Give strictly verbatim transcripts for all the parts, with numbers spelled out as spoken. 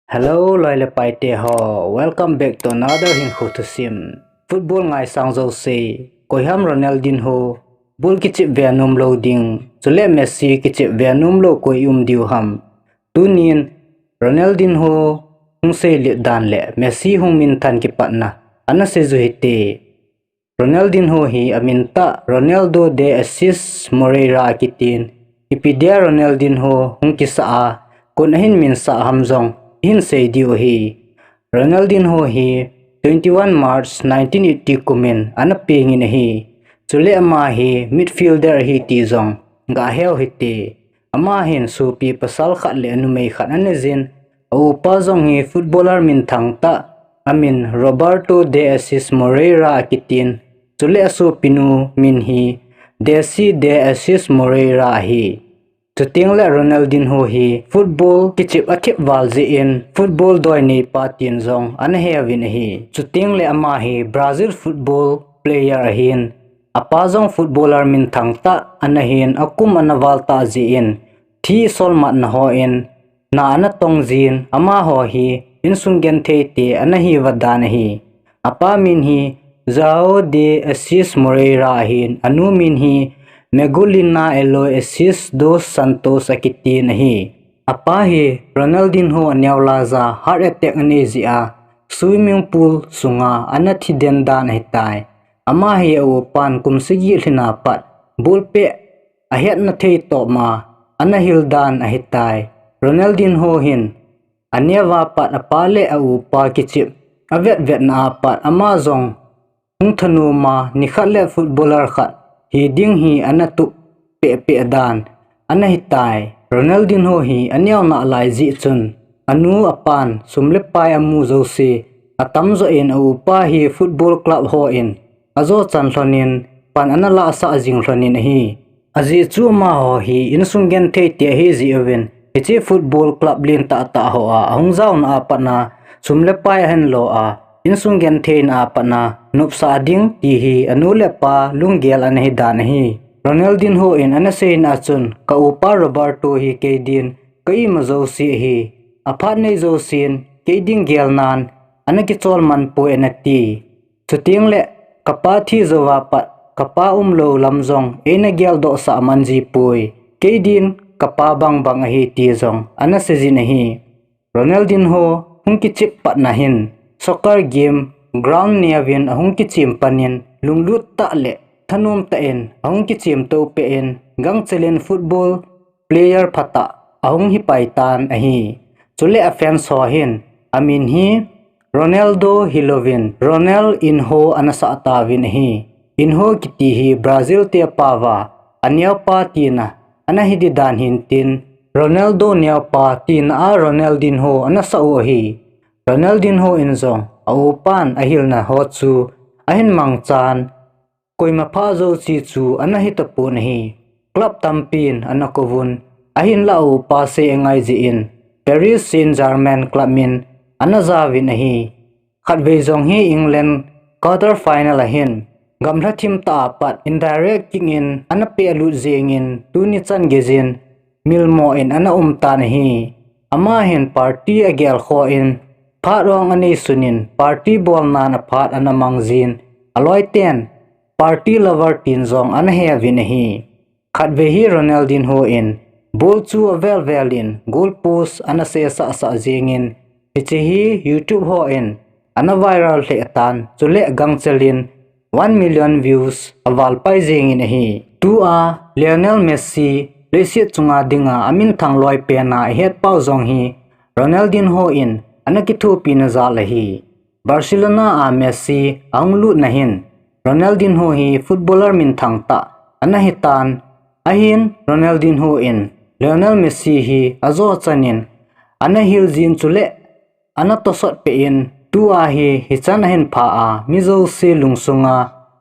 Hello, loi le paite ho. Welcome back to another Hinkho Thusim. Football ngaisang jouse, koiham Ronaldinho ball kichip ve nom lou ding, chule Messi kichip ve nom lou koi um diu ham? Tunin Ronaldinho hung seilet dan le Messi hung minthan kipatna ana seiju hite. Ronaldinho hi amin tah Ronaldo de Assis Moreira akitin, ipi dia Ronaldinho hung kisah a, koin ahin minsah ham jong ihin sei diu ahi. Ronaldinho hi twenty-one March nineteen eighty kumin ana pengin ahi. Chule ama hi midfielder ahi ti jong gah heu hite. Ama hin sopi pasal khat le numei khat anei jin, a upa jong hi footballer minthang tah, amin Roberto de Assis Moreira akitin, chule asopinu min hi Desi de Assis Moreira ahi. Chuteng le Ronaldinho hi football kichip athip val jeh in football doinei pa tin jong ana heuvin ahi. Chuteng le ama hi Brazil football player ahin, apa jong footballer minthang tah ana hin, akum ana val tah jeh in thi solmatna hon na ana tong jin, amaho hi insung gentheite ana hiuva dan ahi. Apa min hi João de Assis Moreira ahin, anu min hi Megulina Eloy Assis dos Santos akitin ahi. Apa hi Ronaldinho aneo laija heart attack anei jeh a swimming pool sunga ana thi den dan ahitai. Ama hi a upan kum sagi lhina pat ball pet ahetna thei toma ana hil dan ahitai. Ronaldinho hin aneo a pat apa le a upa kichip avetvetna a pat ama jong hung thanoma nikhat le footballer khat hi ding hi ana tup pehpeh dan ana hitai. Ronaldinho hi aneo nalai jeh chun anu apan sum le pai amu jouse atamjo in a upa hi football club hon ajochan lhonin pan ana lahsah jing lhonin ahi. Ajeh chu amaho hi insung gentheite ahi jeh uvin, hiche football club lentah tah hoa ahung jaona a patna sum le pai ahin lo a, insung gentheina a patna nopsah ding ti hi anu le apa lunggel ana hi dan ahi. Ronaldinho in ana seina a chun, ka upa Roberto hi kei din ka ima jouse ahi. Aphat nei jousen kei din gelnan ana kichol man poi ana ti. Chuteng le, ka pa thi jouva pat ka pa umlou lam jong eina geldoh sah man ji poi. Kei din ka pa bangbang ahi ti jong ana seijin ahi. Ronaldinho hung kichep patna hin soccer game ground neovin ahung kichem panin lunglut tah le thanom tah in ahung kichem to peh in gangchel in football player phatah ahung hi pai tan ahi. Chule a fans ho hin amin hi Ronaldo hilouvin Ronaldinho ana sah tauvin ahi. Inho kiti hi Brazil te paova aneopa tina ana hi di dan hin tin Ronaldo neopa tina a Ronaldinho ana sah u ahi. Ronaldinho in jong a upan ahilna ho chu ahin mangchan, koima pha jouse chu ana hi tapon ahi. Club tampin ana kouvun, ahinlah a upa sei angai jeh in Paris Saint-Germain club in ana jaovin ahi. Khatvei jong hi England quarter final ahin gamlha thim tah a pat indirect kick in ana pehlut jengin tuni chan geijin milmo in ana um tan ahi. Ama hin party agelkhoh in phat ong anei sunin party bolnan aphat ana mang jin aloiten party lover tin jong ana heuvin ahi. Khatvei hi Ronaldinho in ball chu avel vel in goal post ana sesah sah jengin hiche hi YouTube hon ana viral lheh tan chule gangchel in one million views aval pai jengin ahi. Tua Lionel Messi leiset chunga dinga aminthang loi pena ahet pau jong hi Ronaldinho in ana kithopina jal ahi. Barcelona a Messi ahung lutna hin Ronaldinho hi footballer minthang tah ana hitan, ahin Ronaldinho in Lionel Messi hi ajo chanin ana hil jin chule ana tosot peh in tua hi hichan ahin pha a mi jouse lungsunga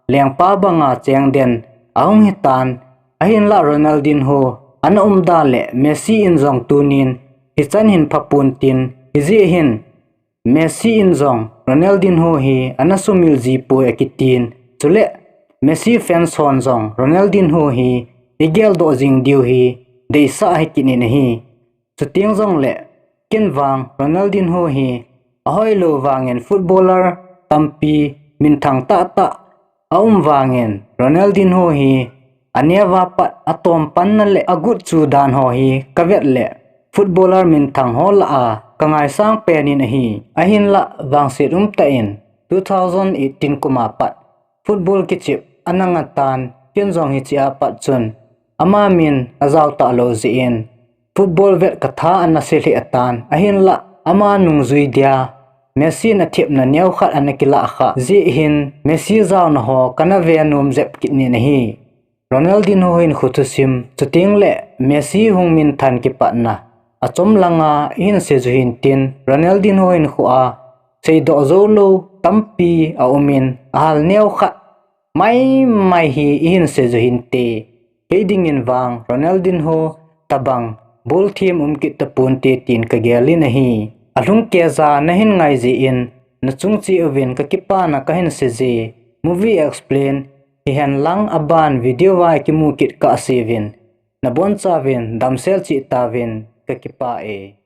lengpa banga chengden ahung hitan, ahinlah Ronaldinho ana umda le Messi in jong tunin hichan hin phapon tin hijeh hin Messi in jong Ronaldinho hi ana sumil ji poi akitin, chule Messi fans hon jong Ronaldinho hi igeldoh jing diu hi deisah ahi kit in ahi. Chuteng jongle Ken vang Ronaldinho hi ahoilou vangin footballer tampi minthang tahtah aum vangin Ronaldinho hi aneo a pat atom panna le agot chu dan ho hi kavet le footballer minthang ho lah a kangaisang pen in ahi. Ahinlah vangset umtah in two thousand eighteen kum a pat football kichep ana ngah tan, ken jong hiche a pat chun ama min ajao talou jeh in football vet katha ana se lheh tan, ahinlah ama nungjui dia Messi in athepna neokhat ana kilah khah jeh hin Messi jaona ho kana ve nom jep kit nin ahi. Ronaldinho hinkho thusim, chuteng le Messi hung minthan kipatna achom langa ihin seiju hintin, Ronaldinho hinkho a seidoh joulou tampi aumin, ahal neokhat maimai hi ihin seiju hinte. Kei dingin vang Ronaldinho tobang ball them um kit taponte tin kagelin ahi. Alhungkeija nahin ngai jeh in nachung cheh uvin kakipana kahin seije. Movie Explain hihen lang aban video a kimu kit kahseuvin, nabonchauvin damsel cheh tauvin, kakipah e.